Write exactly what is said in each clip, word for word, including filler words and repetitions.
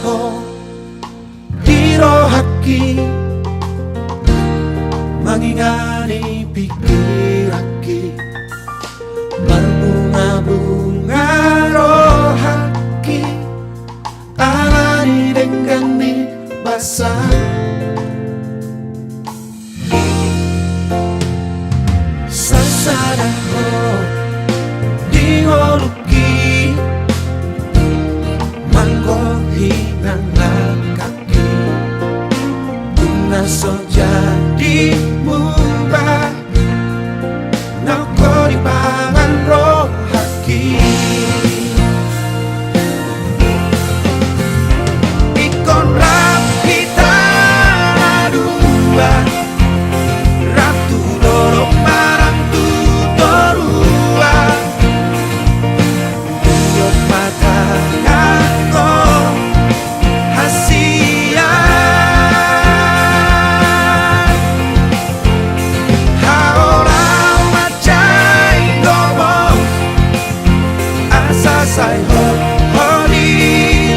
Ho di rohangki, mangingani pingkiranki, marbungabunga rohangki, ala ni denggan ni basa. Sasada ho di ngolungki, manggohi nang langkangki, dung na so jadi muba, nang ho dipangan rohangki. Ingkon rap hita na dua, rap tu dolok manang tu toruan. Iot ma tanganhon hasian. Haola ma jai gomos, asa sai hot ho di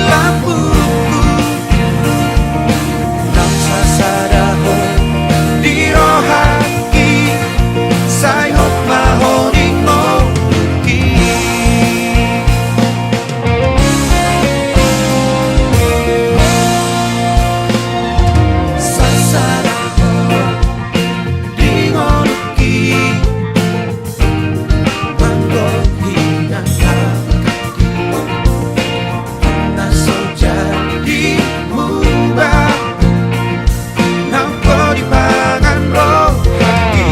lambungku. Nang sasada ho di rohangki, sai hot ma ho di ngolungki. Sasada ho di ngolungki, manggohi nang langkangki, na so jadi muba, nang ho dipangan rohangki.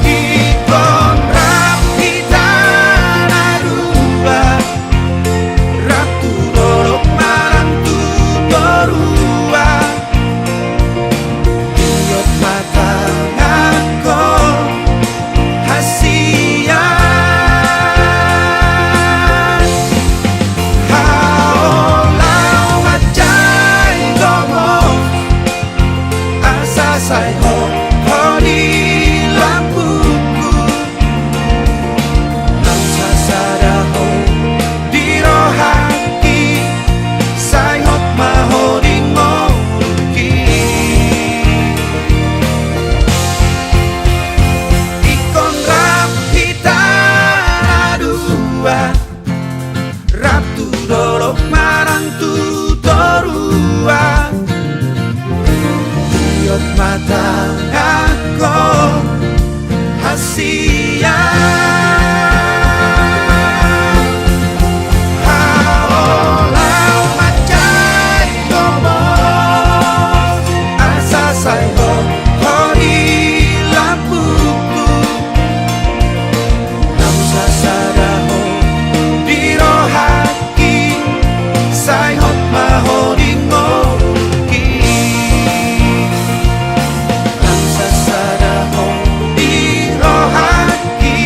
Ingkon rap hita na dua, rap tu dolok manang tu toruan. Iot ma tanganhon hasian. Haola ma jai gomos, asa sai hot ho di lambungku. Nang sasada ho di rohangki, sai hot ma ho di ngolungki. Ingkon rap hita na dua, rap tu dolok manang tu toruan. Iot ma tanganhon hasian. Haola ma jai gomos, asa sai hot ho di lambungku. Nang sasada ho di rohangki, sai hot ma ho di ngolungki. Nang sasada ho di rohangki,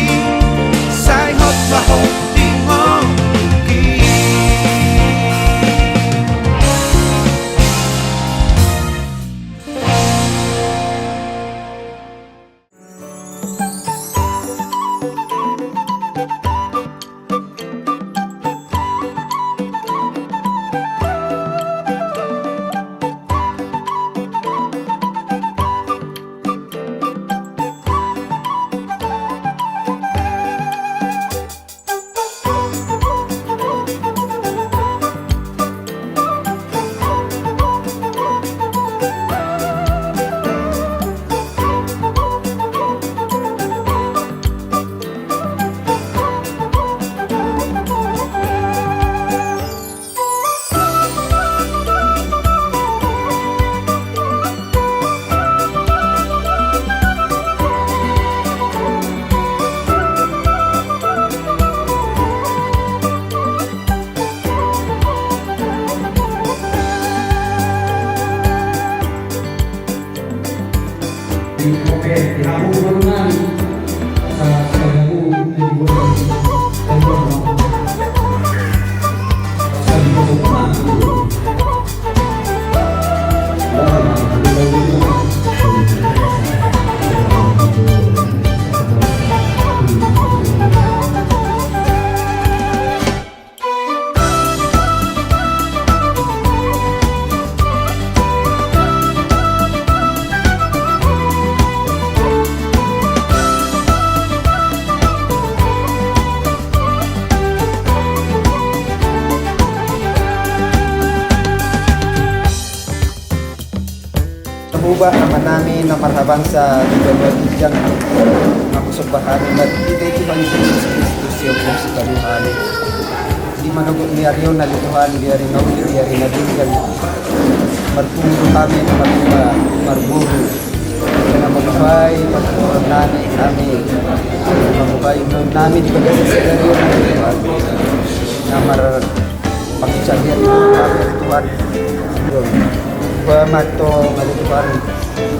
Huhut amanami na marhabangsa di banua ginjang, na husomba hami marhite Tuhan Jesus Kristus, ia huhut sipadu hami. Di manogot ni ari on ale Tuhan, di ari na uli, di ari na denggan, marpungu do hami na marpungu marboru, na mambuhai parpunguan nami, hami mambuhai ulaon nami di bagasan sadari on ale Tuhan. Na mar Pangkisalian Tuhan, Tuhan. Pamato ngadu Tuhan,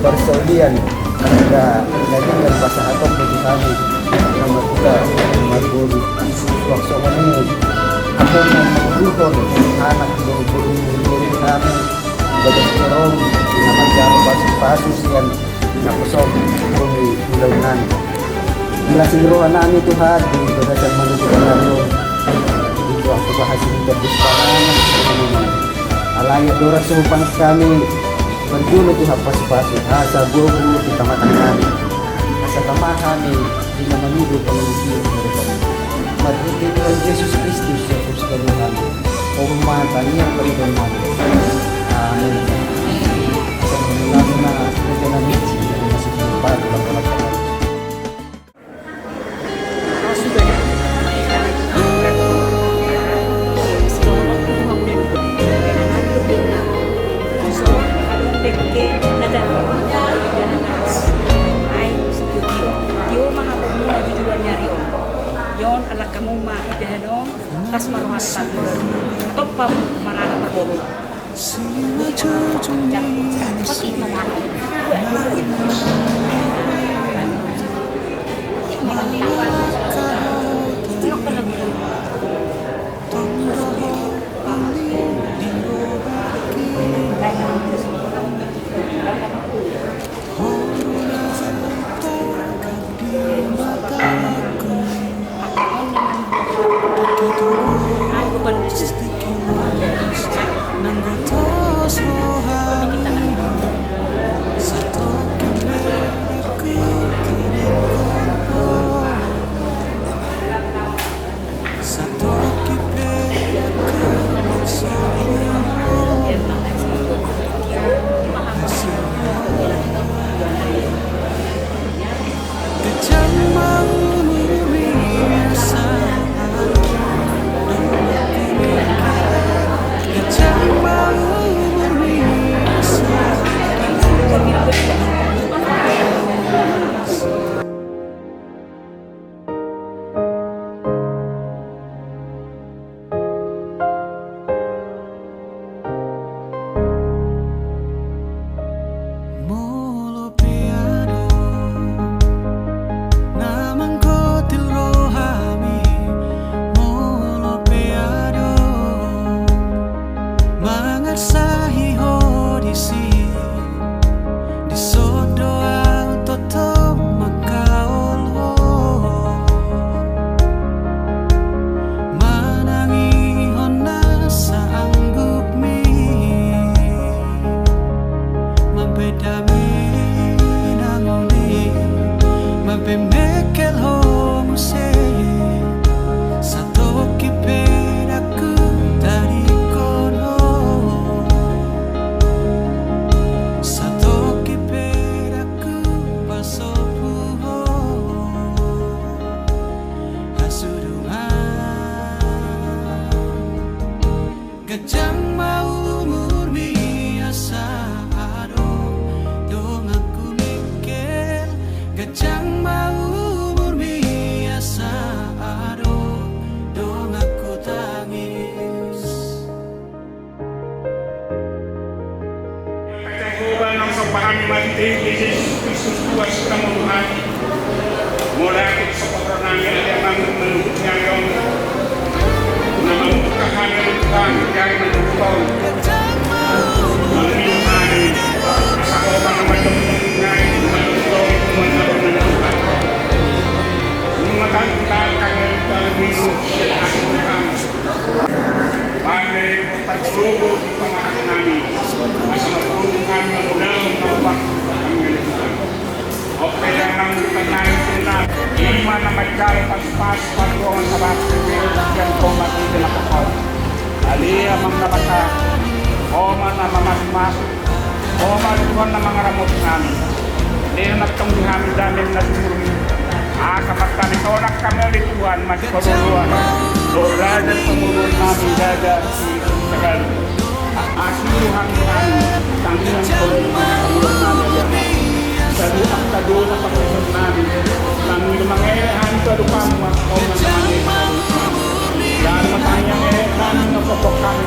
parsaulian, angka na denggan pasahaton tu Tuhan, na marhula, na marboru. Suang songon i, ampun na manguluhon anak boru-boru ni nami, bagas torong, na manjalo pasu-pasu sian na kosong, bumi ulaon nami. Di las ni roha nami Tuhan, di bagasan manogot ni ari on. Di doa tu bahas ni tebus panganan, alai doras sohupang kami, parjolo Tuhan pasu-pasu, asa gogo di tamatang nami. Asa tama hami, di na mangido pangidoan. Marhite Tuhan Jesus Kristus, ia huhut sipadu hami. Oma tangiang pangidoan nami. Amin. Ion alak kamu ma idahan on, tas maruhas satu. Atau pam marana parboru. Molo pe adong na mangkotil rohami, molo pe adong mangarsahi ho disi, dison do ahu tongtong mangkaholhon. Manangihon na saanggupmi, mambahen dame na uli, mambahen mengkel ho muse. Satongkin pe ndang hutadingkon ho, satongkin pe ndang hupasobu ho. Hasudungan. Ganjang ma umurmi asa adong donganku mengkel. Ganjang ma umurmi asa adong donganku tangis. Jahowa, naung somba hami marhite Jesus Kristus, Tuhan, Tuhan nami. Molo ate somba roha nami ale Amang, mangihut ni ari on, na mambuka hami ale Tuhan. Tubuh pamarasnami, asa marpungu hami mangulahon na umbang hami ngelebukan. Ope damang tanai sena, ima na manjalo pasupasu pardongan na bakti sian Ho marhite na pasaut. Ale Amang Debata, Ho ma na mamasumasu, Ho ma Tuhan na mangaramoti hami. Lehon antong di hami dame na sumurung i, asa martangi sonang hami ale Tuhan, masipaolooloan dohot raja ni pamoruonnami, raja Sitagalung. Asi do hami, hami tangiang pamoruonnami, ale Amang. Saluhut angka dosa pangkataionnami, tangi do mangele hami tu adopanmu, asa Ho ma na mangele hami. Jala ma tangiang elek nami na pompok hami.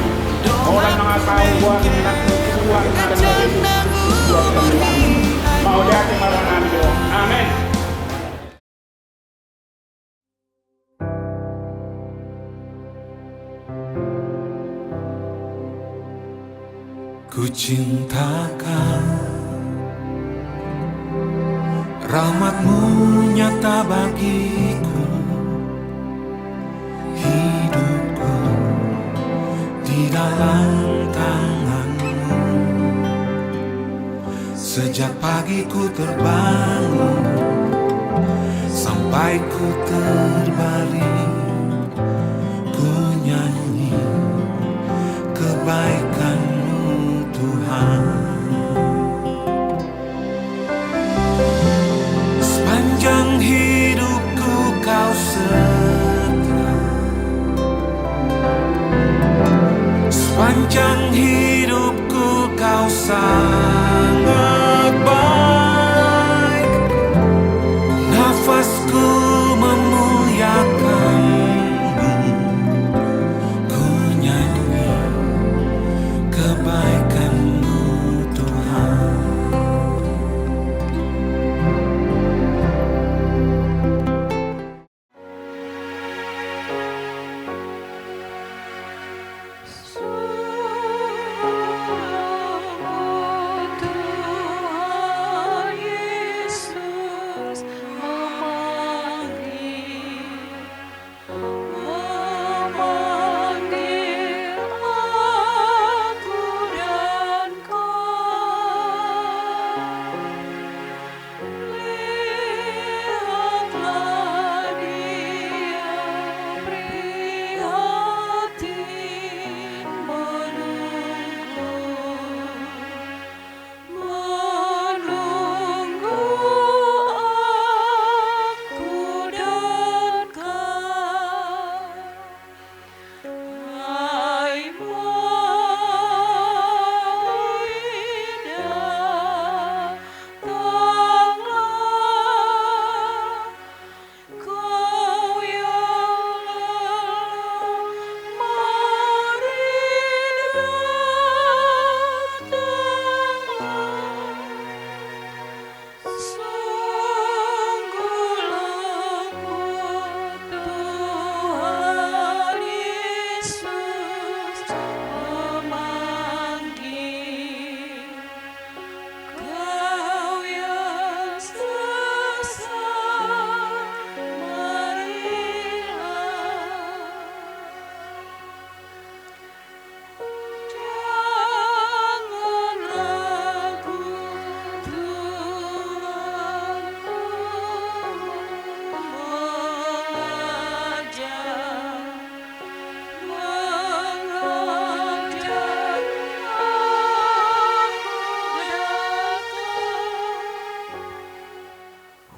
Holan na nunga tahu buat na tuan na ada di buat kami. Mauliate ma roha nami di Ho. Amen. Kucintakan rahmat-Mu nyata bagiku, hidupku di dalam tangan-Mu. Sejak pagi ku terbangun sampai ku terbaring, ku nyanyi kebaikan-Mu, Tuhan. Sepanjang hidupku Kau setia, sepanjang hidupku Kau sangat baik. Nafasku memuliakan-Mu, ku nyanyi kebaikan-Mu, Tuhan.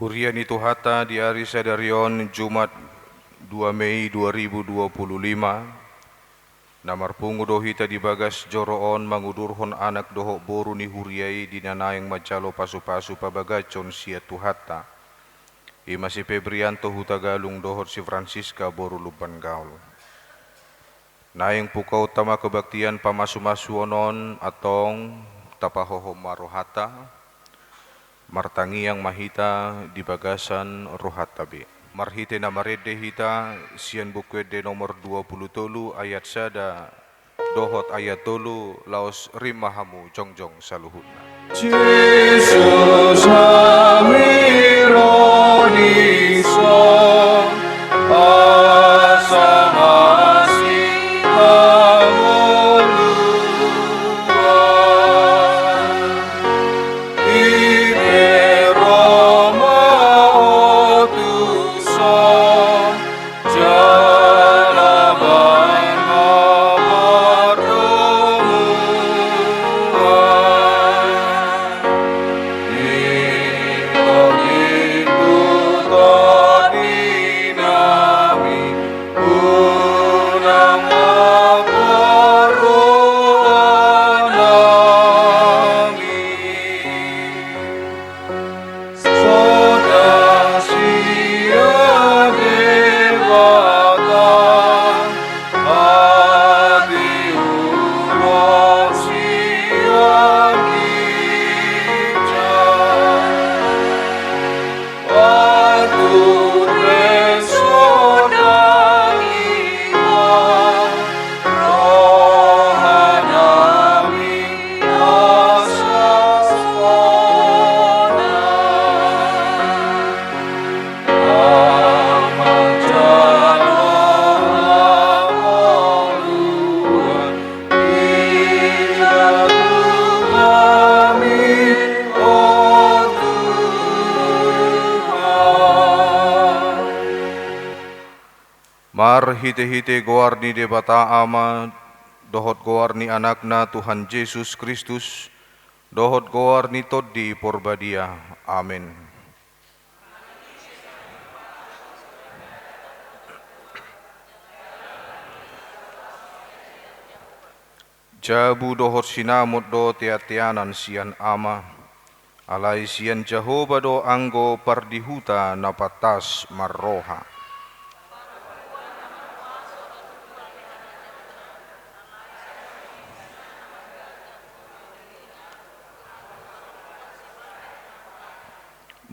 Huria ni Tuhanta di ari sadari on, Jumat, dua Mei dua ribu dua puluh lima. Na marpungu do hita di bagas joro on mangudurhon anak dohot boru ni huria i di na naeng manjalo pasupasu pabagason sian Tuhanta. Ima si Febrianto Hutagalung dohot si Francisca boru Lumban Gaol. Naeng pungkaonta ma kebaktian pamasumasuon on, antong tapahohom ma rohanta. Martangiang ma hita di bagasan rohanta be. Marhite na marende hita sian Buku Ende nomor dua puluh tolu ayat sada dohot ayat tolu, laos rim ma hamu jongjong saluhutna. Jesus, hami ro dison, asa masihaholongan. Hite-hite goar ni Debata Ama, dohot goar ni Anakna Tuhan Jesus Kristus, dohot goar ni Tondi Porbadia. Amen. Jabu dohot sinamot do teanteanan sian Ama, alai sian Jahowa do anggo pardihuta na pantas marroha.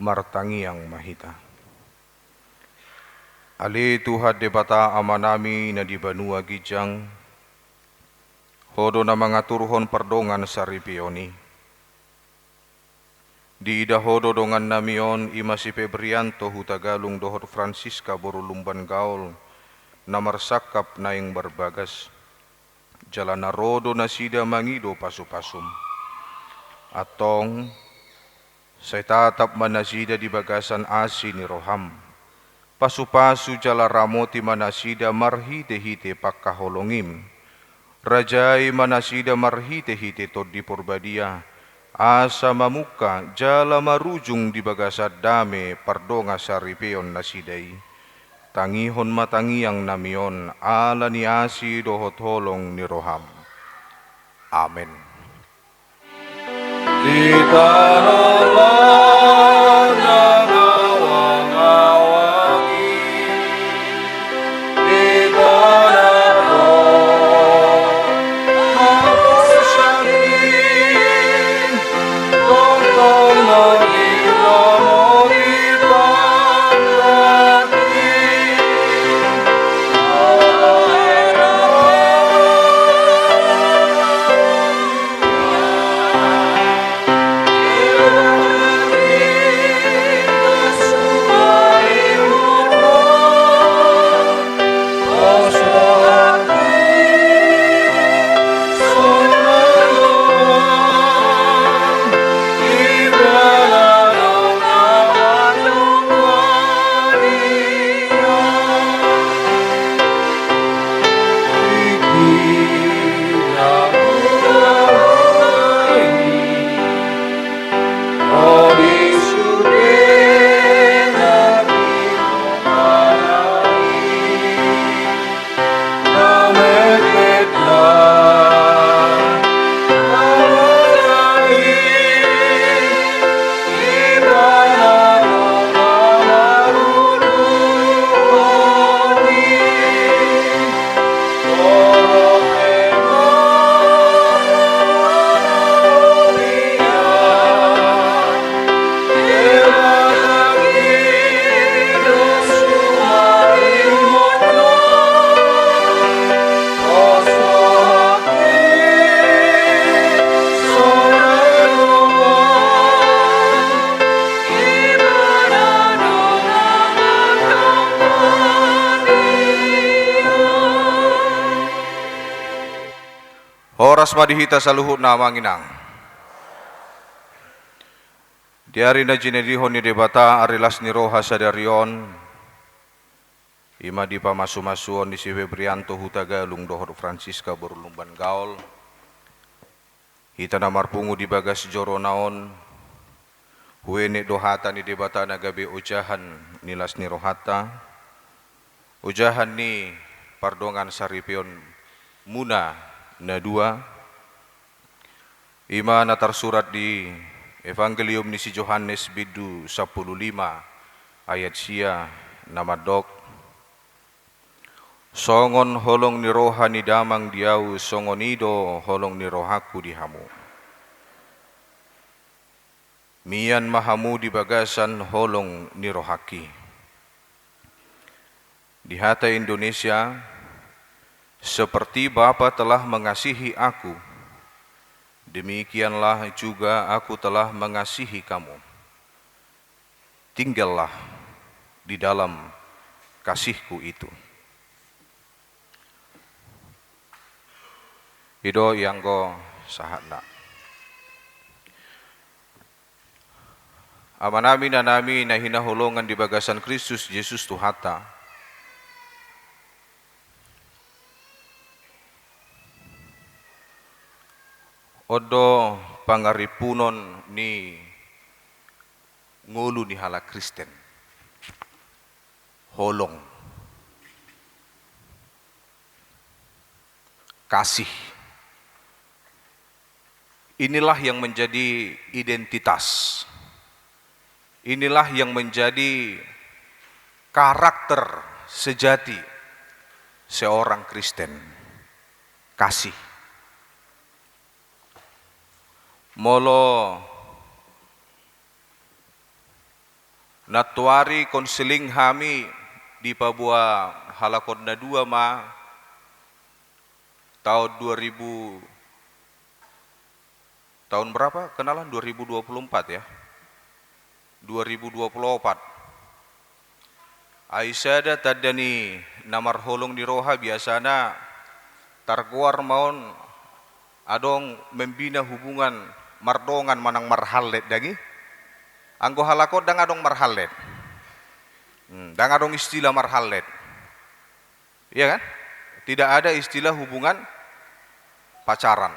Martangiang ma hita. Ale Tuhan Debata Amanami na di banua ginjang, Ho do na mangaturhon pardongan saripeon i. Diida Ho do dongannami on, i ma si Febrianto Hutagalung dohot Francisca boru Lumban Gaol, na marsangkap naeng marbagas. Jala na ro do nasida mangido pasu-pasum. Antong, sai tatap ma nasida di bagasan asi ni roham. Pasu-pasu jala ramoti ma nasida marhite-hite pangkaholongim. Rajai ma nasida marhite-hite Tondi Porbadia, asa mamungka jala marujung di bagasan dame pardongan saripeon nasida i. Tangihon ma tangiangnami on ala ni asi dohot holong ni roham. Amen. Di tano na mangawang-awang i, di tano na mangusang i, tongtong do diramoti Tuhan i. Horas ma di hita saluhutna, amang inang. Di ari na jinadihon ni Debata ari las ni roha sadari on, i ma di pamasu-masuon ni si Febrianto Hutagalung dohot Francisca boru Lumban Gaol, hita na marpungu di bagas jorona on, huenet do hata ni Debata na gabe ojahan ni las ni rohanta, ojahan ni pardongan saripeonmuna na dua, i ma na tarsurat di Evangelium ni si Johannes bindu sampulu lima ayat sia na mandok: Songon holong ni roha ni Damang di ahu, songon i do holong ni rohangku di hamu. Mian ma hamu di bagasan holong ni rohangki. Di hata Indonesia, seperti Bapa telah mengasihi aku, demikianlah juga aku telah mengasihi kamu. Tinggallah di dalam kasihku itu. I do i anggo sahatna. Amanami, inanami na hinaholongan di bagasan Kristus Jesus Tuhanta. On do pangarimpunon ni ngolu ni halak Kristen. Holong. Kasih. Inilah yang menjadi identitas. Inilah yang menjadi karakter sejati seorang Kristen. Kasih. Molo nantoari konseling hami dipaboa halak on na dua ma taon dua ribu, tahun berapa kenalan? Dua ribu dua puluh empat ya? Dua ribu dua puluh opat. Ai sada tanda ni na marholong ni roha biasana targoar ma on adong membina hubungan mardongan manang marhallet dang i. Anggo halak on dang adong marhallet. Hmm, dang adong istilah marhallet. Iya kan? Tidak ada istilah hubungan pacaran.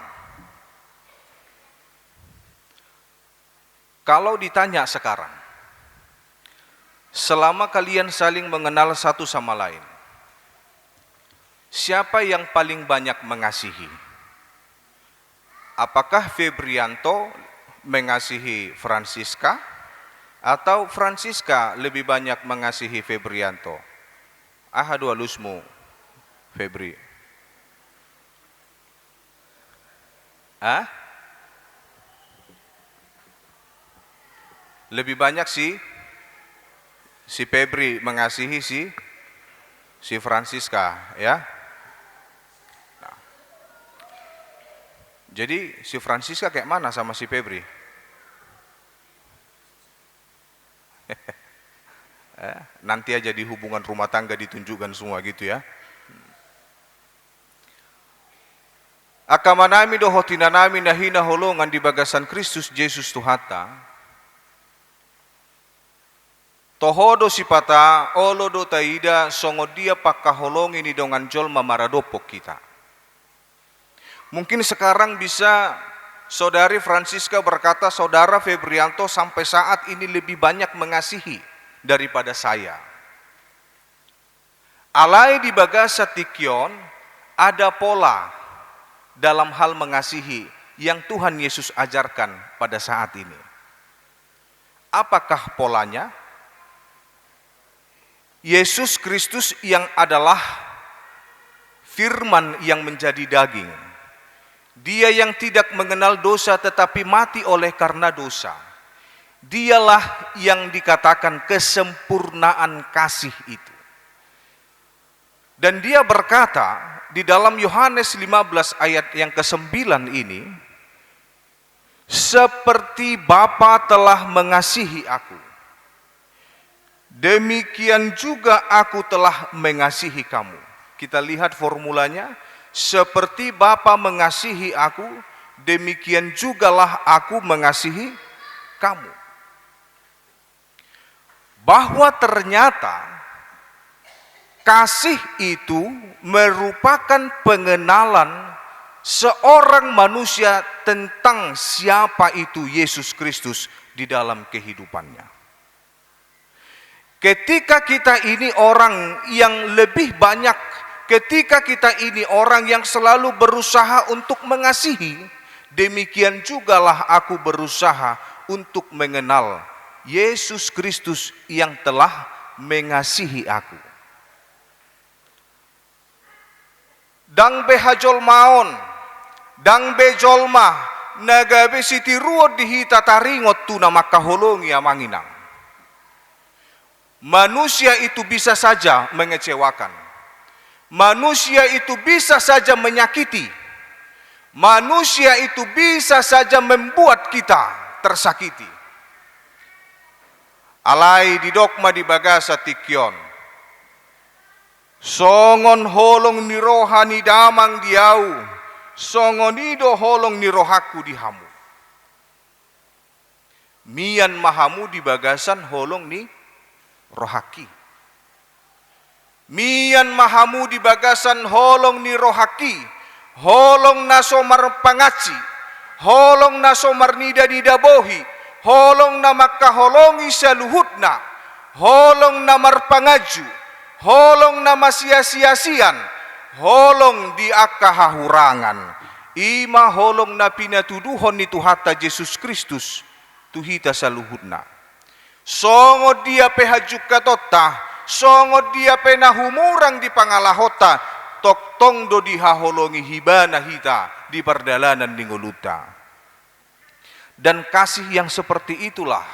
Kalau ditanya sekarang, selama kalian saling mengenal satu sama lain, siapa yang paling banyak mengasihi? Apakah Febrianto mengasihi Francisca atau Francisca lebih banyak mengasihi Febrianto? Aha do alusmu, Febri? Hah? Lebih banyak si, si Febri mengasihi si, si Francisca, ya. Nah. Jadi si Francisca kayak mana sama si Febri? Eh, nanti aja di hubungan rumah tangga ditunjukkan semua gitu ya. Angka amanami dohot inanami na hinaholongan di bagasan Kristus Jesus Tuhanta. Toho do sipata, olo do taida songon dia pangkaholongi ni dongan jolma maradophon hita. Mungkin sekarang bisa Saudari Francisca berkata, "Saudara Febrianto sampai saat ini lebih banyak mengasihi daripada saya." Alai di bagasan tingki on ada pola dalam hal mengasihi yang Tuhan Yesus ajarkan pada saat ini. Apakah polanya? Yesus Kristus yang adalah Firman yang menjadi daging. Dia yang tidak mengenal dosa tetapi mati oleh karena dosa. Dialah yang dikatakan kesempurnaan kasih itu. Dan dia berkata di dalam Yohanes lima belas ayat yang kesembilan ini, "Seperti Bapa telah mengasihi aku, demikian juga aku telah mengasihi kamu." Kita lihat formulanya, "Seperti Bapa mengasihi aku, demikian jugalah aku mengasihi kamu." Bahwa ternyata kasih itu merupakan pengenalan seorang manusia tentang siapa itu Yesus Kristus di dalam kehidupannya. Ketika kita ini orang yang lebih banyak, ketika kita ini orang yang selalu berusaha untuk mengasihi, demikian jugalah aku berusaha untuk mengenal Yesus Kristus yang telah mengasihi aku. Ndang be hajolmaon, ndang be jolma na gabe sitiruon di hita taringot tu na mangkaholongi, amang inang. Manusia itu bisa saja mengecewakan. Manusia itu bisa saja menyakiti. Manusia itu bisa saja membuat kita tersakiti. Alai didok ma di bagasan tingki on, "Songon holong ni roha ni Damang di ahu, songon i do holong ni rohangku di hamu." Mian ma hamu di bagasan holong ni rohangki. Mian ma hamu di bagasan holong ni rohangki, holong na so marpangansi, holong na so marnida-nida bohi, holong na mangkaholongi saluhutna, holong na marpanganju, holong na masiasiasian, holong di angka hahurangan. I ma holong na pinatuduhon ni Tuhanta Jesus Kristus tu hita saluhutna. Songon dia pe hajungkatonta, songon dia pe na humurang di pangalahonta, tongtong do dihaholongi Ibana hita di pardalanan ni ngolunta. Dan kasih yang seperti itulah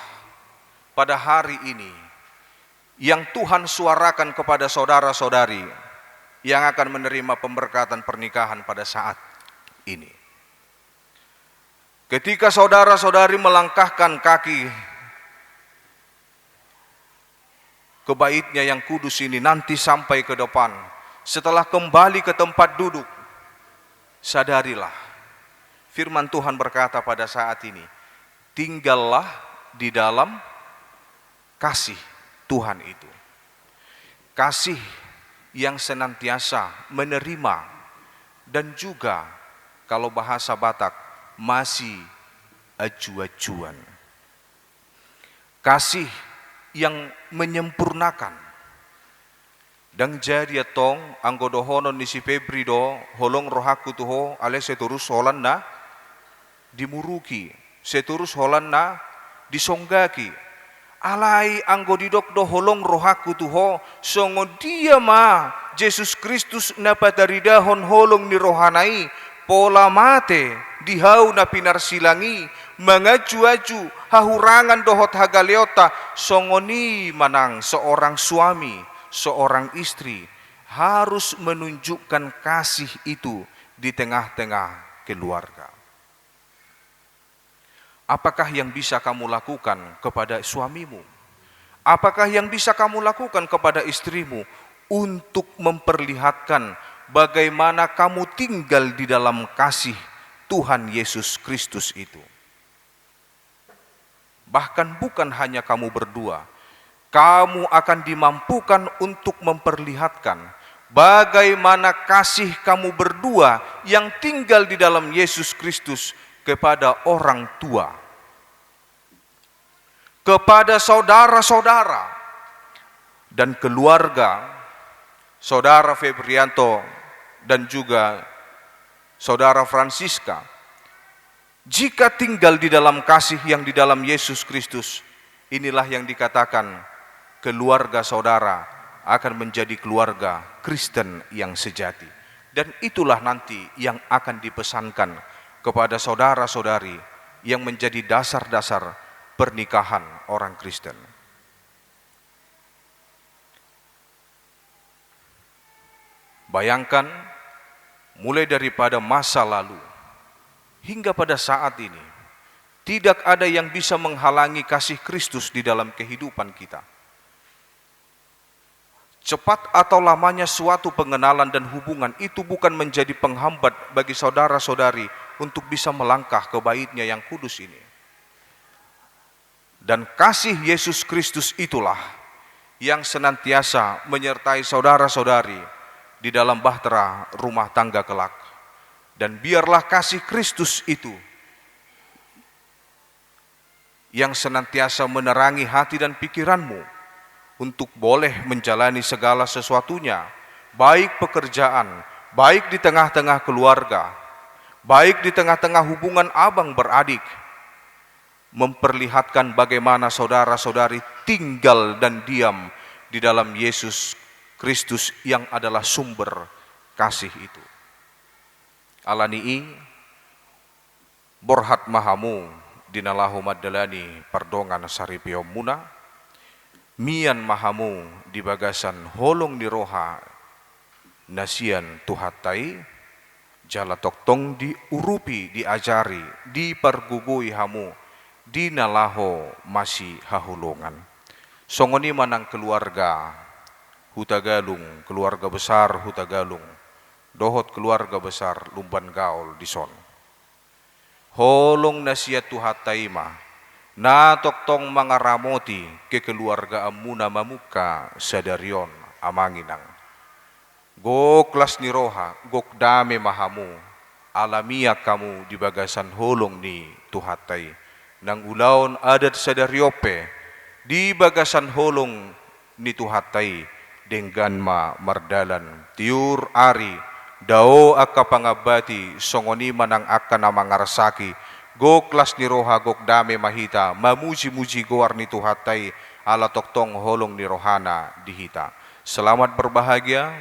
pada hari ini yang Tuhan suarakan kepada saudara-saudari yang akan menerima pemberkatan pernikahan pada saat ini. Ketika saudara-saudari melangkahkan kaki ke bait-Nya yang kudus ini nanti sampai ke depan, setelah kembali ke tempat duduk, sadarilah, firman Tuhan berkata pada saat ini, tinggallah di dalam kasih Tuhan itu. Kasih yang senantiasa menerima dan juga, kalau bahasa Batak, masianju-anjuan. Kasih yang menyempurnakan. Ndang jadi antong anggo dohonon ni si Febri do, holong rohangku tu ho, alai sai torus holan na dimuruki, sai torus holan na disonggaki. Alai anggo didok do holong rohangku tu ho, songon dia ma Jesus Kristus na pataridahon holong ni rohana i, pola mate di hau na pinarsilang i, manganju-anju hahurangan dohot hagaleonta, songon i ma nang seorang suami, seorang istri harus menunjukkan kasih itu di tengah-tengah keluarga. Apakah yang bisa kamu lakukan kepada suamimu? Apakah yang bisa kamu lakukan kepada istrimu untuk memperlihatkan bagaimana kamu tinggal di dalam kasih Tuhan Yesus Kristus itu? Bahkan bukan hanya kamu berdua, kamu akan dimampukan untuk memperlihatkan bagaimana kasih kamu berdua yang tinggal di dalam Yesus Kristus kepada orang tua, kepada saudara-saudara dan keluarga saudara Febrianto dan juga saudara Francisca. Jika tinggal di dalam kasih yang di dalam Yesus Kristus, inilah yang dikatakan keluarga saudara akan menjadi keluarga Kristen yang sejati. Dan itulah nanti yang akan dipesankan kepada saudara-saudari yang menjadi dasar-dasar pernikahan orang Kristen. Bayangkan, mulai daripada masa lalu hingga pada saat ini, tidak ada yang bisa menghalangi kasih Kristus di dalam kehidupan kita. Cepat atau lamanya suatu pengenalan dan hubungan itu bukan menjadi penghambat bagi saudara-saudari untuk bisa melangkah ke bait-Nya yang kudus ini. Dan kasih Yesus Kristus itulah yang senantiasa menyertai saudara-saudari di dalam bahtera rumah tangga kelak. Dan biarlah kasih Kristus itu yang senantiasa menerangi hati dan pikiranmu untuk boleh menjalani segala sesuatunya, baik pekerjaan, baik di tengah-tengah keluarga, baik di tengah-tengah hubungan abang beradik, memperlihatkan bagaimana saudara-saudari tinggal dan diam di dalam Yesus Kristus yang adalah sumber kasih itu. Ala ni i, borhat ma hamu di na laho mandalani pardongan saripeonmuna, mian ma hamu di bagasan holong ni roha na sian Tuhanta i, jala tongtong diurupi, diajari, dipargogoi hamu di na laho masihaholongan. Songon i ma nang keluarga Hutagalung, keluarga besar Hutagalung, dohot keluarga besar Lumban Gaol dison. Holong na sian Tuhanta i ma na tongtong mangaramoti kekeluargaanmuna mamungka sadari on, amang inang. Gok las ni roha, gok dame ma hamu, ala mian hamu di bagasan holong ni Tuhanta i. Nang ulaon adat sadari on pe di bagasan holong ni Tuhanta i, denggan ma mardalan. Tiur ari, dao angka pangambati, songon i ma nang angka na mangarsaki. Gok las ni roha, gok dame ma hita mamuji-muji goar ni Tuhanta i, ala tongtong holong ni rohana di hita. Selamat berbahagia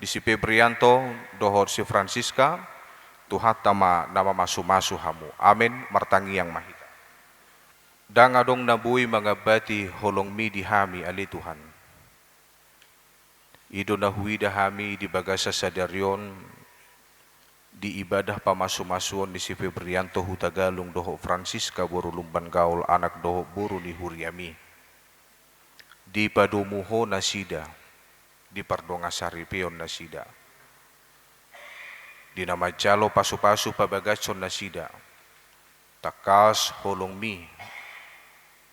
di si Febrianto dohot si Francisca. Tuhanta ma na mamasu-masu hamu. Amen. Martangiang ma hita. Ndang adong na boi mangambati holongmi di hami, ale Tuhan. I do na huida hami di bagasan sadari on, di ibadah pamasu-masuon ni si Febrianto Hutagalung dohot Francisca boru Lumban Gaol, anak dohot boru ni huriami. Dipadomu Ho nasida, dipardongan saripeon nasida. Di na manjalo pasu-pasu pabagason nasida, tangkas holongmi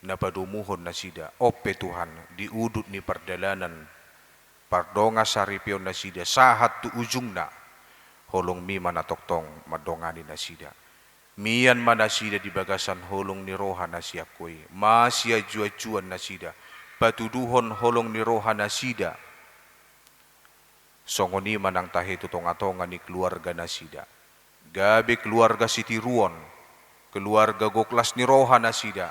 na padomuhon nasida. On pe Tuhan, di udut ni pardalanan, pardongan saripeon nasida sahat tu ujungna, holongmi ma na tongtong mandongani nasida. Mian ma nasida di bagasan holong ni roha na sian Ho i, masianju-anjuan nasida, patuduhon holong ni roha nasida. Songon i ma nang tahe tu tonga-tonga ni keluarga nasida. Gabe keluarga sitiruon, keluarga gok las ni roha nasida.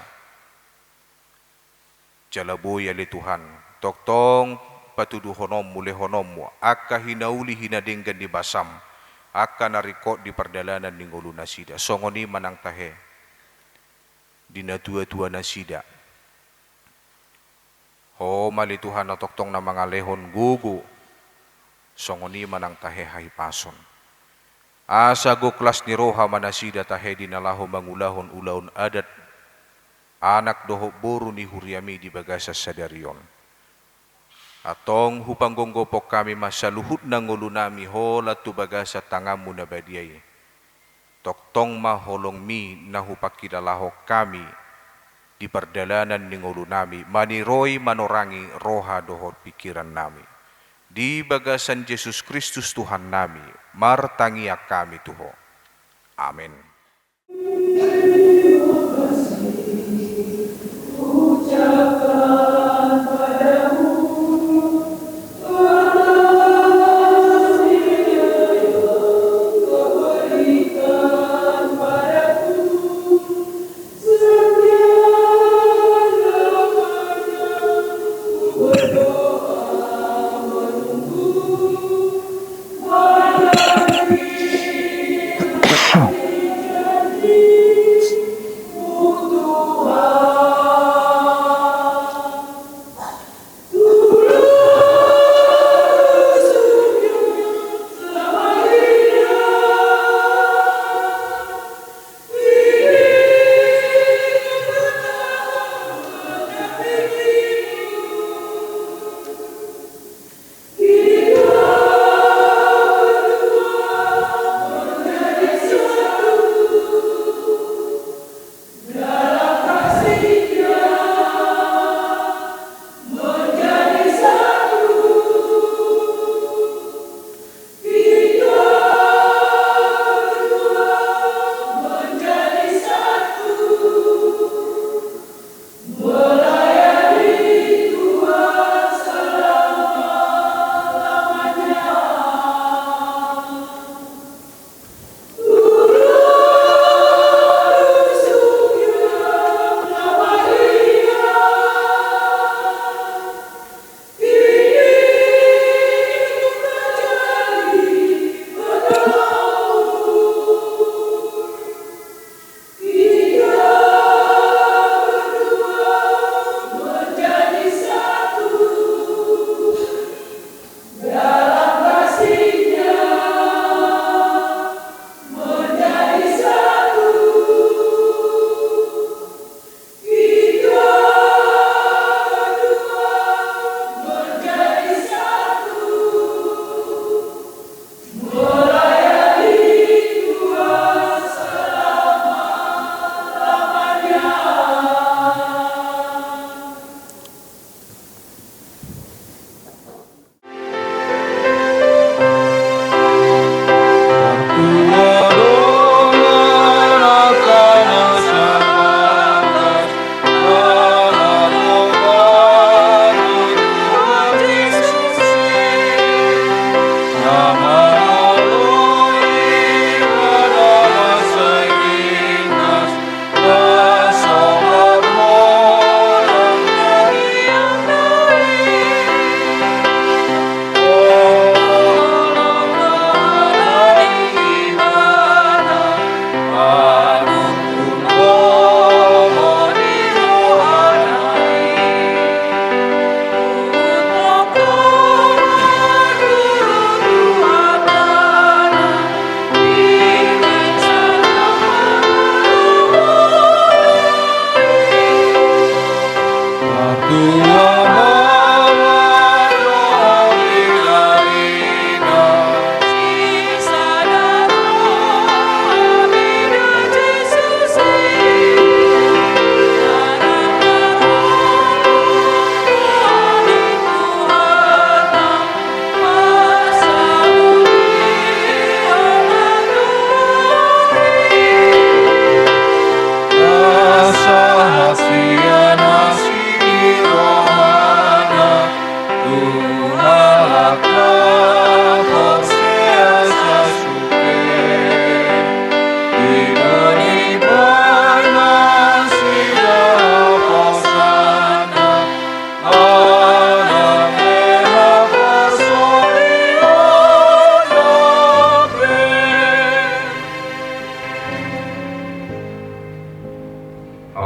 Jala boi, ale Tuhan, tongtong patuduhononmu, lehononmu angka hinauli hinadenggan ni basam, angka na ringkot di pardalanan ni ngolu nasida. Songon i ma nang tahe di natua-tua nasida. Ho ma, ale Tuhan, na tongtong na mangalehon gogo. Songon i ma nang tahe hahipason. Asa gok las ni roha ma nasida tahe di na laho mangulahon ulaon adat anak dohot boru ni huriami di bagasan sadari on. Antong hupanggonggophon hami ma saluhutna ngolunami holan tu bagasan tanganmu na badia i. Tongtong ma holongmi na hupangkilalahon hami di pardalanan ni ngolunami, maniroi manorangi roha dohot pingkirannami. Di bagasan Jesus Kristus Tuhannami, martangiang hami tu Ho. Amen.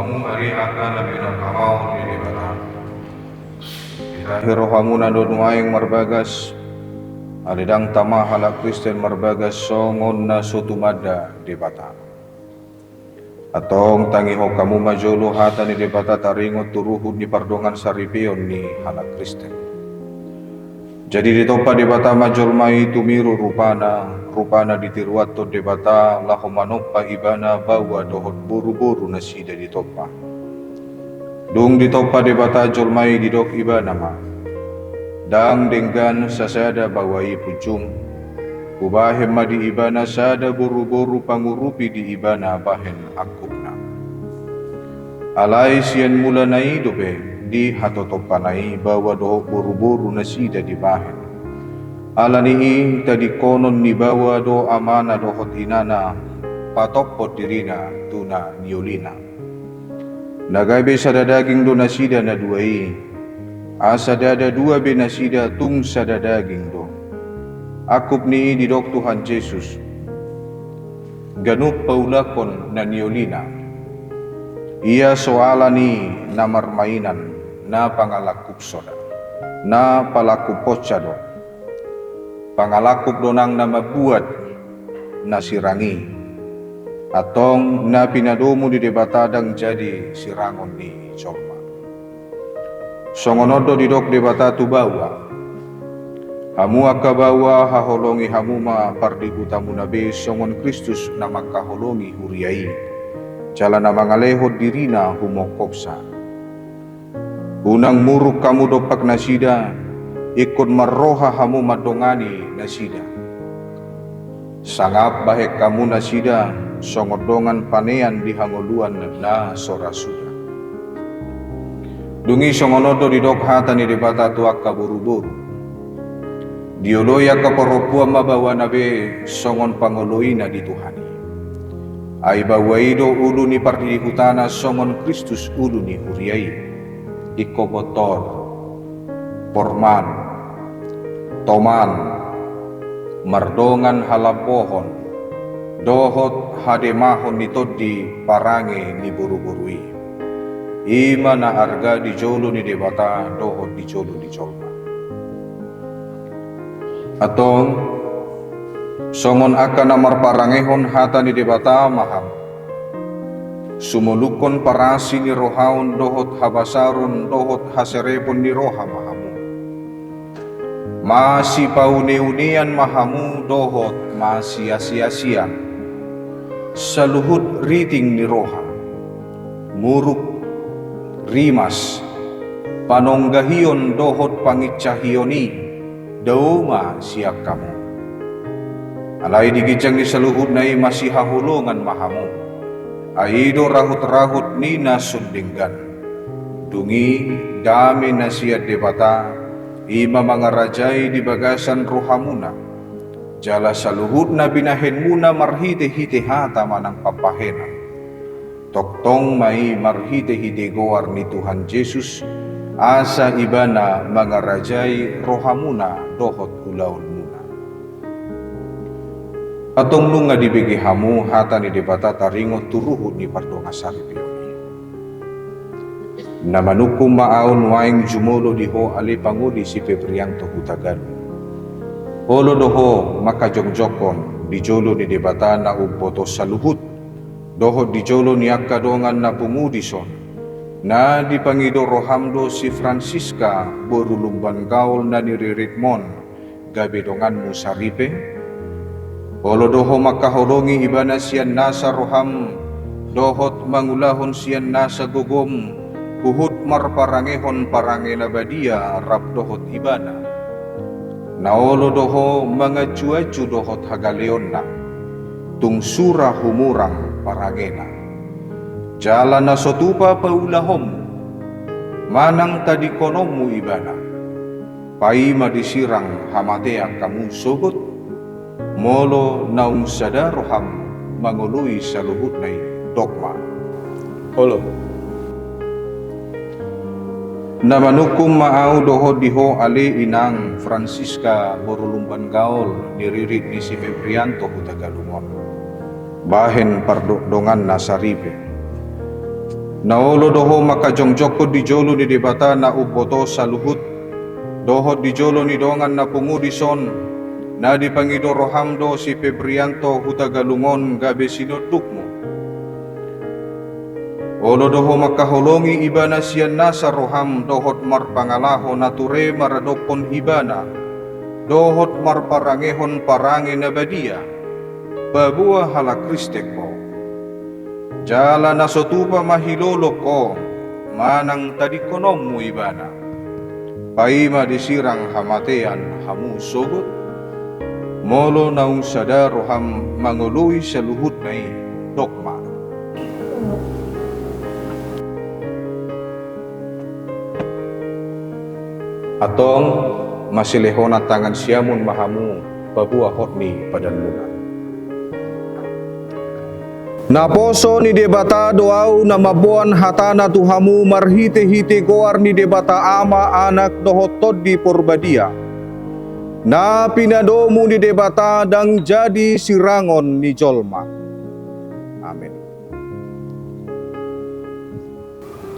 Hamu ari angka na pinarhamaon ni Debata. Ditahi rohamuna do nuaeng marbagas, ale ndang tama halak Kristen marbagas songon na so tumanda Debata. Antong tangihon hamu ma jolo hata ni Debata taringot tu ruhut ni pardongan saripeon ni halak Kristen. Jadi ditompa Debata ma jolma i tumiru rupana, rupana ditiruanhon Debata laho manompa ibana baoa dohot boruboru nasida ditompa. Dung ditompa Debata jolma i, didok ibana ma: Ndang denggan sasada baoa i punjung. Hubahen ma di ibana sada boruboru pangurupi di ibana bahen angkupna. Alai sian mulana i dope, di hatotompana i baoa dohot boruboru nasida dibahen. Ala ni i tadingkonon ni baoa do amana dohot inana patophon dirina tu na niolina. Na gabe sada daging do nasida na dua i, asa ndada dua be nasida, tung sada daging do. Angkup ni i didok Tuhan Jesus: Ganup paulakhon na niolina. Ia so ala ni na marmainan, na pangalangkup soda, na palangkup ponsa do. Pangalangkup do nang na mambuat na sirang i. Antong na pinadomu ni Debata ndang jadi sirangon ni jolma. Songon on do didok Debata tu baoa: Hamu angka baoa, haholongi hamu ma pardihutamuna be songon Kristus na mangkaholongi huria i, jala na mangalehon dirina humongkopsa. Unang muruk hamu dompak nasida, ingkon marroha hamu mandongani nasida. Sangap bahen hamu nasida songon dongan panean di hangoluan na so ra suda. Dung i songon on do didok hata ni Debata tu angka boruboru: Dioloi angka parompuan ma baoana be songon pangoloina di Tuhan i. Ai baoa i do ulu ni pardihutana songon Kristus ulu ni huria i. Ingkon bontor, porman, toman, mardongan halambohon dohot hademahon ni tondi parange ni boruboru i. I ma na arga di jolo ni Debata dohot di jolo ni jolma. Antong, songon angka na marparangehon hata ni Debata ma hamu. Sumolukhon parasi ni rohaon dohot habasaron dohot haserepon ni roha ma hamu. Masipauneunean ma hamu dohot masiasiasian. Saluhut riting ni roha, muruk, rimas, panonggahion dohot panginsahion i dao ma sian hamu. Alai di ginjang ni saluhutna i masihaholongan ma hamu. Ai i do rahutrahut ni na sun denggan. Dung i dame na sian Debata, i ma mangarajai di bagasan rohamuna, jala saluhut na binahenmuna marhitehite hata manang pambahenan, tongtong ma i marhitehite goar ni Tuhan Jesus, asa Ibana mangarajai rohamuna dohot ulaonmuna. Antong nunga dibege hamu hata ni Debata taringot tu ruhut ni pardongan saripeon i. Na manungkun ma ahu nuaeng jumolo di ho ale pangoli si Febrianto Hutagalung. Olo do ho mangkajongjongkon di jolo ni Debata na umboto saluhut, dohot di jolo ni angka dongan na pungu dison, na dipangido roham do si Francisca boru Lumban Gaol na niriritmon, gabe donganmu saripe? Olo do ho mangkaholongi ibana sian nasa roham, dohot mangulahon sian nasa gogom, huhut marparangehon parange na badia rap dohot ibana. Na olo do ho manganjuanju dohot hagaleonna, tung sura humurang parangena. Jala na so tupa paulahonmu, manang tadingkononmu ibana, paima disirang hamatean hamu sogot, molo naung sada roham mangoloi saluhutna i, dok ma: Olo. Na manungkun ma ahu dohot di ho ale inang Francisca boru Lumban Gaol, niririt ni si Febrianto Hutagalung on, bahen pardonganna saripe. Na olo do ho mangkajongjongkon di jolo ni Debata na umboto saluhut, dohot di jolo ni dongan na pungu dison, na dipangido roham do si Febrianto Hutagalung on gabe sinondukmu. Olo do ho mangkaholongi ibana sian nasa roham dohot marpangalaho na ture maradophon ibana, dohot marparangehon parange na badia, paboa halak Kristen ho. Jala na so tupa ma hilolong ho, manang tadingkononmu ibana. Paima disirang hamatean hamu sogot, molo naung sada roham mangoloi saluhutna i, dok ma. Antong, masilehonan tangan siamun ma hamu paboa hot ni padanmuna. Naposo ni Debata do ahu na mamboan hatana tu hamu marhitehite goar ni Debata Ama, Anak dohot Tondi Porbadia, na pinadomu ni Debata ndang jadi sirangon ni jolma. Amen.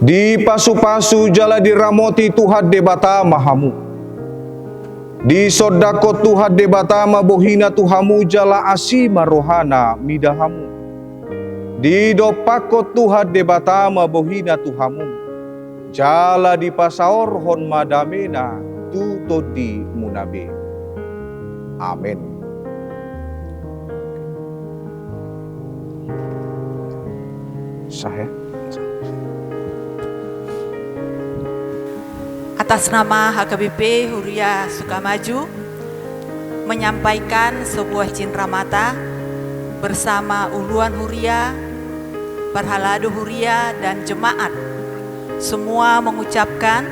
Dipasupasu jala diramoti Tuhan Debata ma hamu. Disondangkon Tuhan Debata ma bohina tu hamu jala asi ma rohana mida hamu. Didompakkon Tuhan Debata ma bohina tu hamu, jala dipasaorhon ma damena tu tondimuna be. Amen. Sah, ya? Atas nama H K B P Huria Sukamaju, menyampaikan sebuah cindramata bersama uluan huria, parhalado huria, dan jemaat. Semua mengucapkan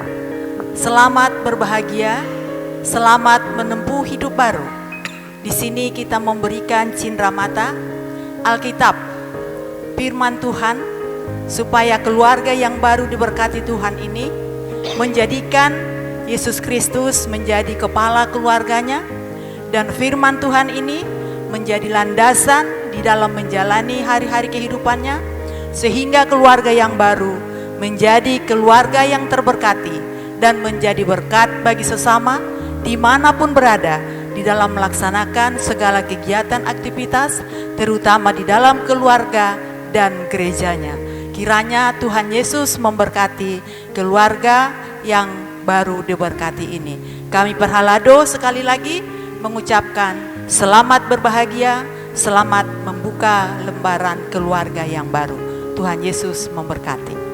selamat berbahagia, selamat menempuh hidup baru. Di sini kita memberikan cindramata, Alkitab, firman Tuhan, supaya keluarga yang baru diberkati Tuhan ini menjadikan Yesus Kristus menjadi kepala keluarganya, dan firman Tuhan ini menjadi landasan di dalam menjalani hari-hari kehidupannya, sehingga keluarga yang baru menjadi keluarga yang terberkati dan menjadi berkat bagi sesama dimanapun berada di dalam melaksanakan segala kegiatan aktivitas, terutama di dalam keluarga dan gerejanya. Kiranya Tuhan Yesus memberkati keluarga yang baru diberkati ini. Kami parhalado sekali lagi mengucapkan selamat berbahagia, selamat membuka lembaran keluarga yang baru. Tuhan Yesus memberkati.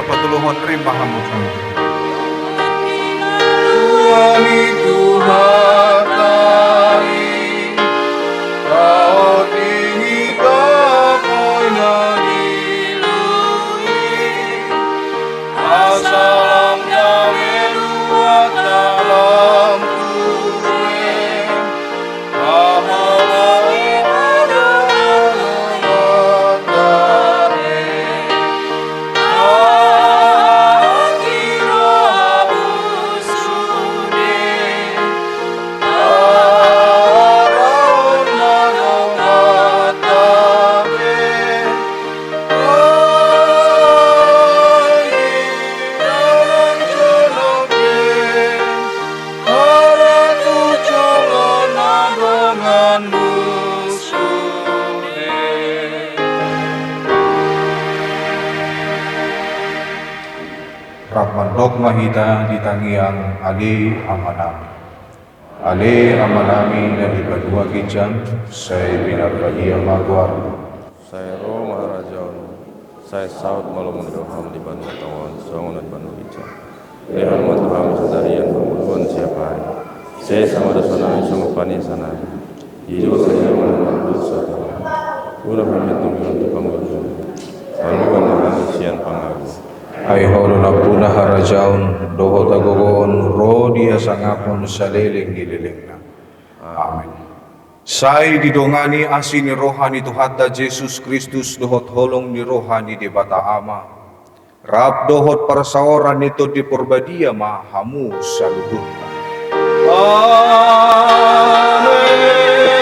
Patuluhon rim ma hamu. Tuhan i, Tuhanta i, taotik i, tapoi na dilului, asa lam gabe luat dalam tulen. Rap mandok ma hita di tangiang: Ale Amanami. Ale Amanami na di banua ginjang, sai pinarbadia ma goarmu. Sai ro ma harajaonmu, sai saut ma lomo ni roham di banua tonga on songon na di banua ginjang. Lehon ma tu hami sadari on hangoluan siap ari. Sesa ma dosanami songon panesanami di dosa ni na mangadosi hami. Unang hami togihon tu pangunjunan, palua ma hami sian pangago. Ai Ho do nampuna harajaon dohot hagogoon, ro di hasangapon saleleng ni lelengna. Amen. Sai didongani asi ni roha ni Tuhanta Jesus Kristus dohot holong ni roha ni Debata Ama, rap dohot parsaoran ni Tondi Porbadia ma hamu saluhutna. Amen, amen, amen.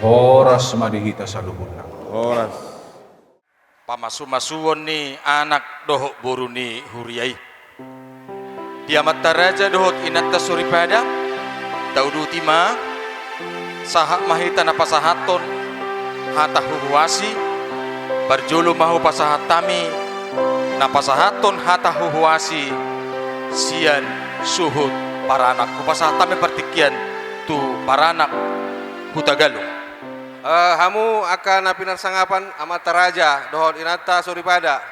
Horas ma di hita saluhutna. Horas. Pamasumasuon ni anak dohot boru ni huria i. Di amanta raja dohot inanta soripada, tauduti ma, sahat ma hita na pasahathon hata huhuasi, parjolo ma hupasahat hami na pasahathon hata huhuasi sian suhut paranak. Hupasahat hami partingkian tu paranak Hutagalung. Eh, hamu angka na pinarsangapan amanta raja dohot inanta soripada.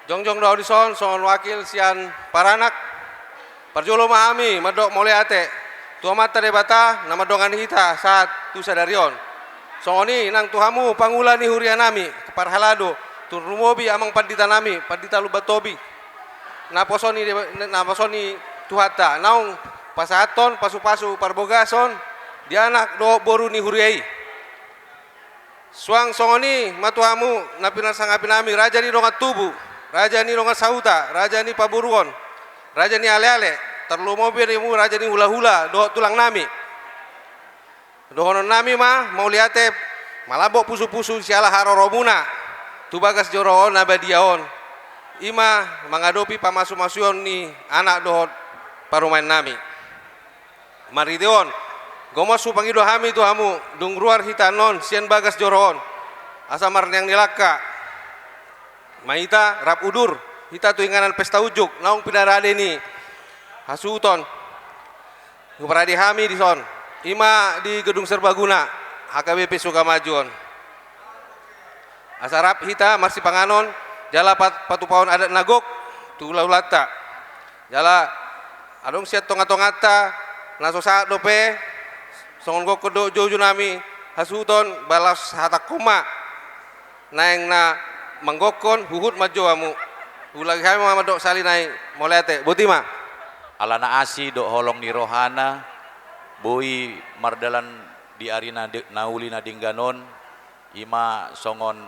Jongjong do ahu dison songon wakil sian paranak. Parjolo ma hami mandok mauliate tu Amanta Debata na mandongani hita sahat tu sadari on. Songon i nang tu hamu pangula ni hurianami, parhalado, tarlumobi amang panditanami, Pandita Lumban Tobing, naposo ni Deba-, naposo ni Tuhanta, naung pasahathon pasupasu parbogason di anak dohot boru ni huria i. Suang songon i ma tu hamu na pinarsangapinami, raja ni dongan tubu, raja ni dongan sahuta, raja ni paboruon, raja ni aleale, tarlumobi hamu raja ni hulahula dohot tulangnami. Dohononnami ma mauliate, malambok pusupusu siala haroromuna tu bagas joro on na badia on, i ma mangadopi pamasumasuon ni anak dohot parumaennami. Marhite on, gomos hupangido hami tu hamu, dung ruar hita annon sian bagas joro on, asa marneang ni langka ma hita rap udur hita tu inganan pesta unjuk naung pinarade ni hasuhuton huparade hami dison, i ma di Gedung Serbaguna H K B P Sukamaju on. Asa rap hita marsipanganon jala pat-, patupaon adat na gok tu hulahulanta. Jala adong sian tongatonganta na so sahat dope, songon gokkon dohot joujounami hasuhuton, balos hatangkon ma naeng na manggokkon, huhut manjou hamu. Huulaki hami ma mandok sahali nai mauliate. Boti ma. Alana asi dohot holong ni rohana, boi mardalan di ari na de-, na uli na denggan on, i ma songon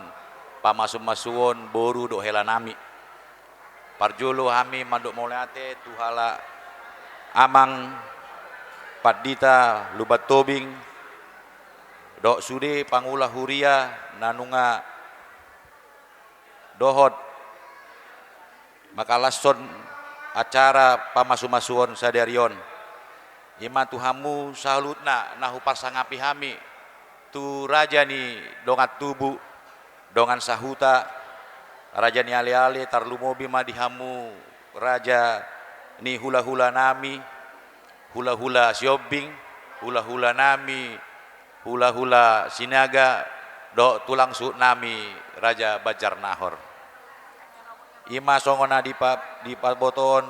pamasumasuon boru dohot helanami. Parjolo hami mandok mauliate tu halak amang Pandita Lumban Tobing dohot sude pangula huria na nunga dohot mangalashon acara pamasumasuon sadari on. I ma tu hamu saluhutna na huparsangapi hami, tu raja ni dongan tubu, dongan sahuta, Raja ni aleale, tarlumobi ma di hamu raja ni hulahula nami, hulahula Siombing, hulahula nami, hulahula Sinaga, dohot tulang suhut nami Raja Banjarnahor. I ma songon na dipa-, dipabotohon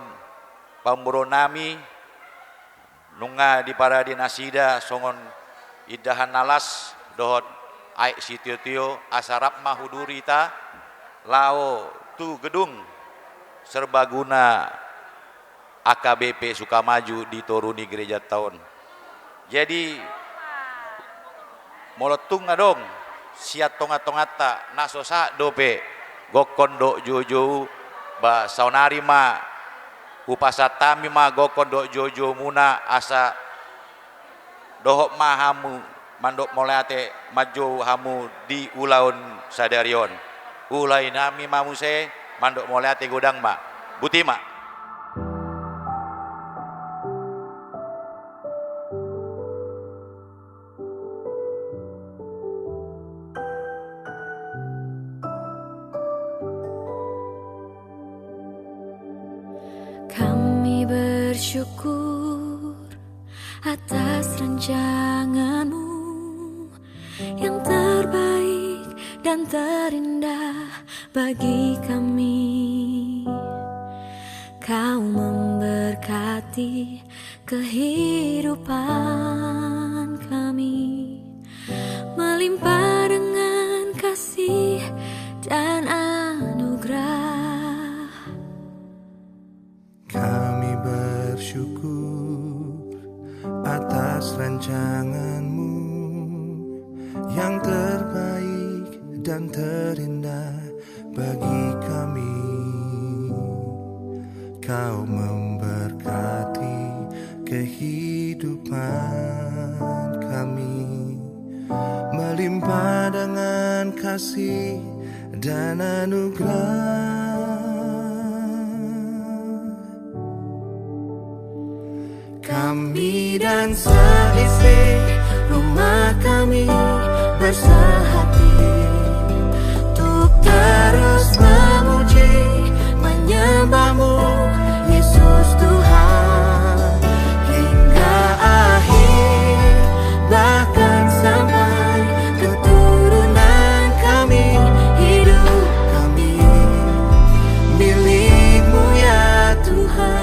pamoruon nami, nunga diparade nasida songon indahan na las dohot aek sitiotio, asa rap ma hu duri hita laho tu gedung serbaguna A K B P Sukamaju di toru ni gerejanta on. Jadi, molo tung adong sian tongatonganta na so sahat dope gokhon dohot joujou, ba saonari ma hupasahat hami ma gokhon dohot joujoumuna, asa dohot ma hamu mandok mauliate, manjou hamu di ulaon sadari on. Ulahi nami ma muse, mandok mauliate, godang ma. Boti ma. Kami bersyukur atas rancangan-Mu yang terbaik dan terindah bagi kami. Kau memberkati kehidupan kami, melimpah dengan kasih dan anugerah. Kami bersyukur atas rancangan-Mu yang terbaik dan terindah bagi kami. Kau memberkati kehidupan kami, melimpah dengan kasih dan anugerah. Kami dan seisi rumah kami bersehati untuk terus memuji, menyembah-Mu, Yesus Tuhan, hingga akhir, bahkan sampai keturunan kami, hidup kami milik-Mu, ya Tuhan.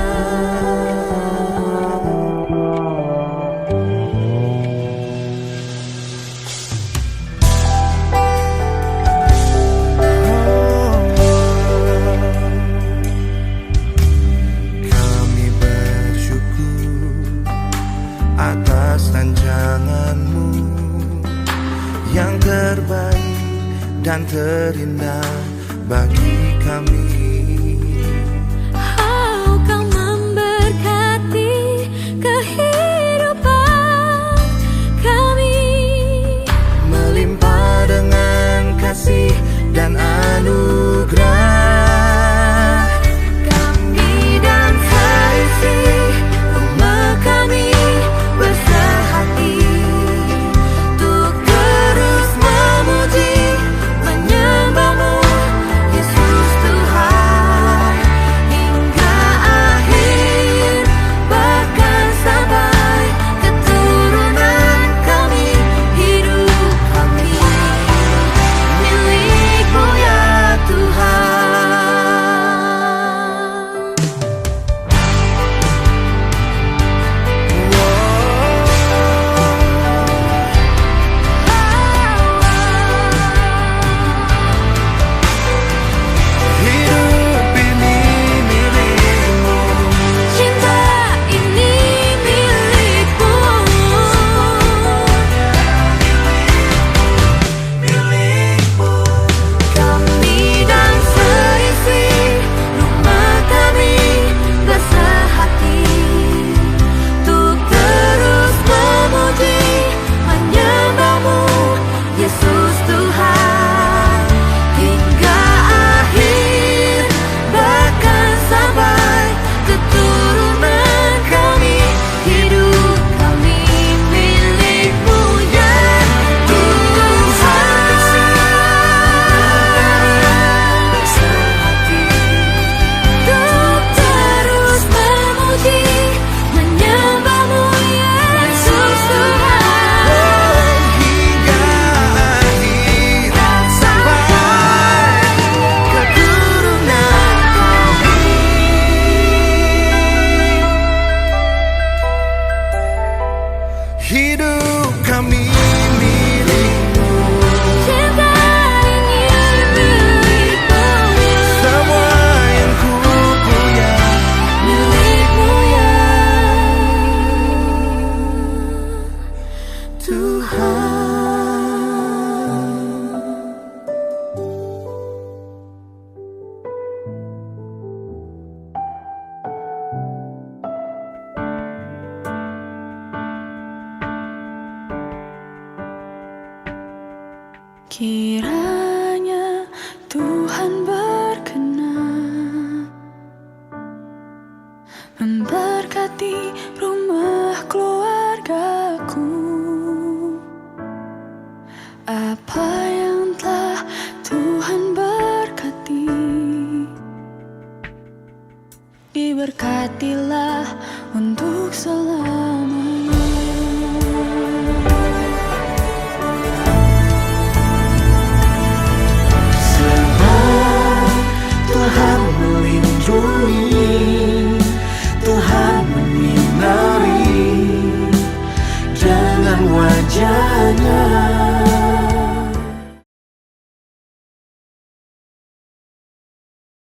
Kami bersyukur atas rancangan-Mu yang terbaik dan terindah bagi kami. Oh, Kau memberkati kehidupan kami, melimpah dengan kasih dan anugerah. Kami dan seisi rumah kami bersehati untuk terus memuji, menyembah-Mu, Yesus Tuhan. Kiranya Tuhan berkenan memberkati rumah keluargaku. Apa yang telah Tuhan berkati, diberkatilah untuk selamanya. Sebab Tuhan melindungi, Tuhan menyinari dengan wajah-Nya.